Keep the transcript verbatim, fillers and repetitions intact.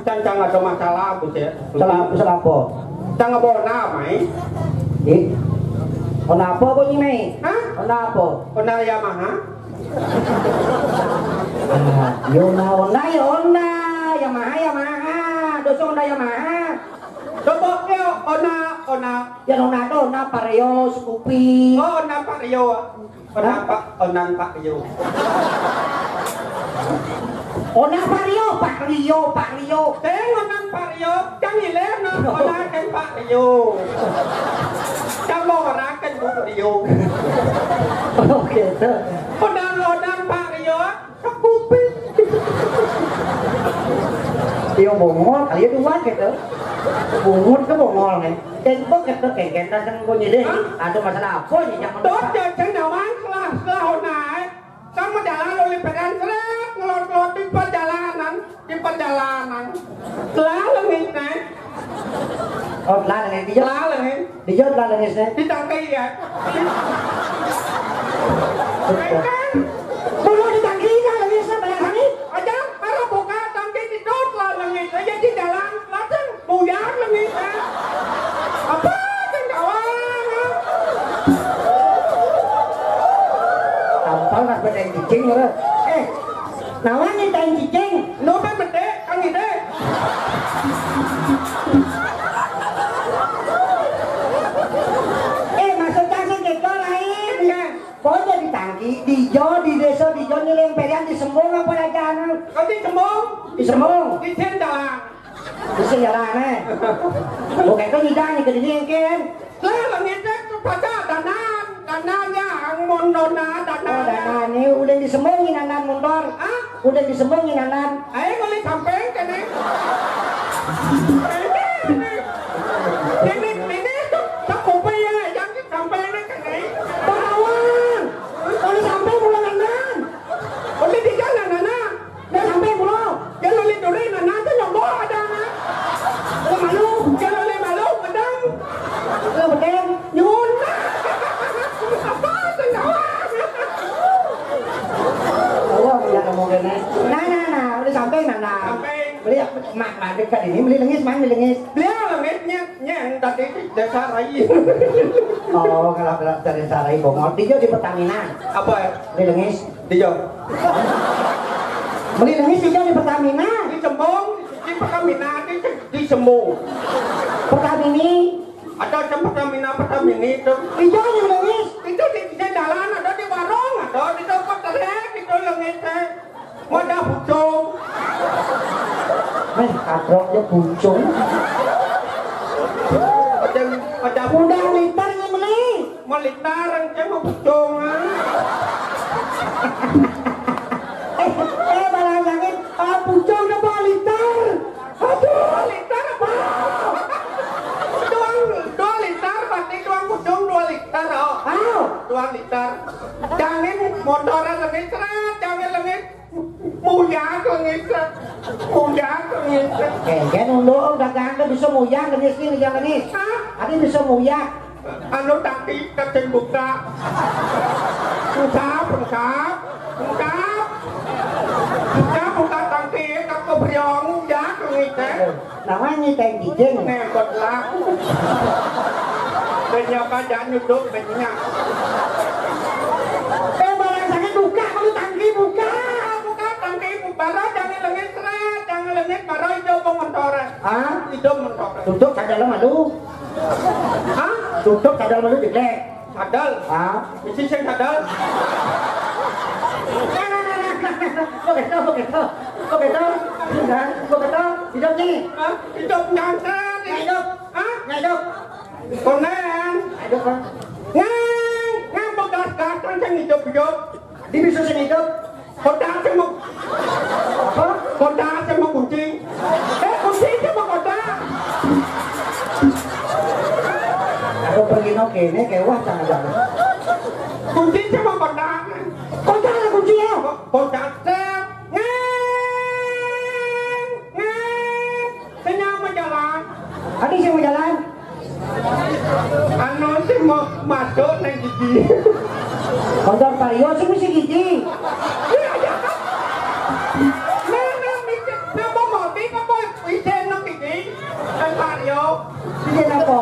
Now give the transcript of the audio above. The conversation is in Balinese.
Cang, cang ada masalah aku sih. Masalah apa, masalah apa? Cang, apa Honda, Mai? Eh? Honda apa, apa ini, Mai? Hah? Honda apa? Honda Yamaha. Ah, ya Honda, Honda, ya Honda, Yamaha, Yamaha. Dosa Honda Yamaha. Coba ya Honda, Honda. Ya Honda tuh, Honda Vario, Scoopy. Oh, Honda Vario. Honda Pak, Honda Pak Rio. Honda Vario, Pak Rio, Pak Rio. Sing Honda Pak Rio, cang ilih no, Honda kan Pak Rio. Cang mau ora kan Bu Rio. Oke, tuh. Honda, Honda Pak Rio, Scoopy. Iya, bongol, ayo dua gitu. Bungut ke bongol nih. Cengkok gitu, kengken dasar bunyi deh. Hah? Ada masalah apa nih, jangan Tuh, lupa. Cang, cang, nawang, selah, selah, Honda. Kamu jalan oleh peran seret, ngelot-ngelot di perjalanan, di perjalanan. Selah lengit, Nek. Oh, selah lengit, dia. Selah lengit. Dijawab lah, Lenis, nih. Di tangki ya. Kan? Perlu di tangki kan, Lenis, nih, bayar kami? Aja, baru buka tangki di dot lah, Lenis. Aja di jalan, langsung buyar, Lenis, nih. Apa kan kawan? Tampal nak bedeng cicing, ora? Eh, nawang nyintain cicing. Nopo bedek, kang ide. Eh, maksudnya sih gitu lain. Iya. Pokoknya di tangki, di jo, di desa, di jo, nyeleng perian, di sembung apa raja anu? Oh, di sembung? Di sembung. Di sini dalam. Di sini dalam, eh. Bukan itu nyidang, ke dini, kan? Lah, lengit itu baca danan, danan ya, ang mondona, danan. Oh, danan. Ini udah disembungin anan motor. Hah? Udah disembungin anan. Ayo, boleh samping, kene. Ini, ini, ini, tak kopi ya, yang samping ini, kene. Bawang. Kalau sampai bulan enam. Udah di jalan, anak. Udah sampai pulau. Dia luli duri, anak, tuh nyogok ada, anak. Kalau malu, dia luli malu, pedang. Kalau pedang, nyun. Apa, senyawa? Tahu, aku nggak ngomong kene. Nah, nah, nah, udah sampai, nah, nah. Sampai. Beli mak, mak, dekat ini, beli lengis, main beli lengis. Beli lengis, nya, nya, tadi di desa Rai. Oh, kalau, kalau dari desa Rai, bongol. Dia di Pertamina. Apa? Beli lengis. Di Jog. Beli lengis di Jog di Pertamina. Di Sembong, di Pertamina, di, di Sembong. Pertamini. Ada yang Pertamina, Pertamini itu. Di Jog yang lengis. Itu di, di jalan, ada di warung, ada di toko terek, itu lengis, eh. Wadah pucung. Meh, katroknya pucung. Wadah, wadah Udah liter nih beli. Malitar, engke mah pucung, ah. Eh, eh, malah sakit. Ah, pucung ke dua liter. Aduh, dua liter apa? Dua, dua liter, berarti dua pucung dua liter, oh. Ah. Dua liter. Jangan motoran lengit, seret, jangan lengit. Muyang lengit, seret. Muyang lengit, seret. Eh, kan unduk dagang ke bisa muyang, lengit sini, jangan lengit. Hah? Ada bisa muyang. Anu tangki kacen buka. Engkap, engkap. Engkap. Engkap buka tangki, kak kebriong, ya, kengite. Namanya teh kijing. Ngekot lah. Banyak aja nyuduk, banyak. Eh, barang sakit buka, kamu tangki buka. Buka tangki, baru jangan lengit, seret, jangan lengit, baru hidup mentor. Hah? Hidup mentor. Tutup saja lo malu. Hah? Tutup sadal malu jelek. Sadal? Hah? Isi sing sadal? Kok gitu, kok gitu? Kok gitu? Hah? Kok gitu? Hidup nih. Hah? Hidup nyantet. Nggak hidup. Hah? Nggak hidup. Konen. Nggak hidup, Bang. Ngang, ngang bekas-bekas kan sing hidup-hidup. Di bisa sing hidup. Kotak sing mau. Apa? Kotak sing mau kunci. Eh, kunci sing mau kotak. Aku pergi no kene, kewah, jangan-jangan. Kunci sing mau kotak. Kotak ada kunci ya? Ko-, kotak sing. Ngeng, ngeng. Sing mau jalan. Ada sing mau jalan? Anu sing mau masuk nang gigi. Motor Vario sing mesti gigi. Iya, iya. Nah, nah, mikir, napa mau, napa mau, Hindi na po.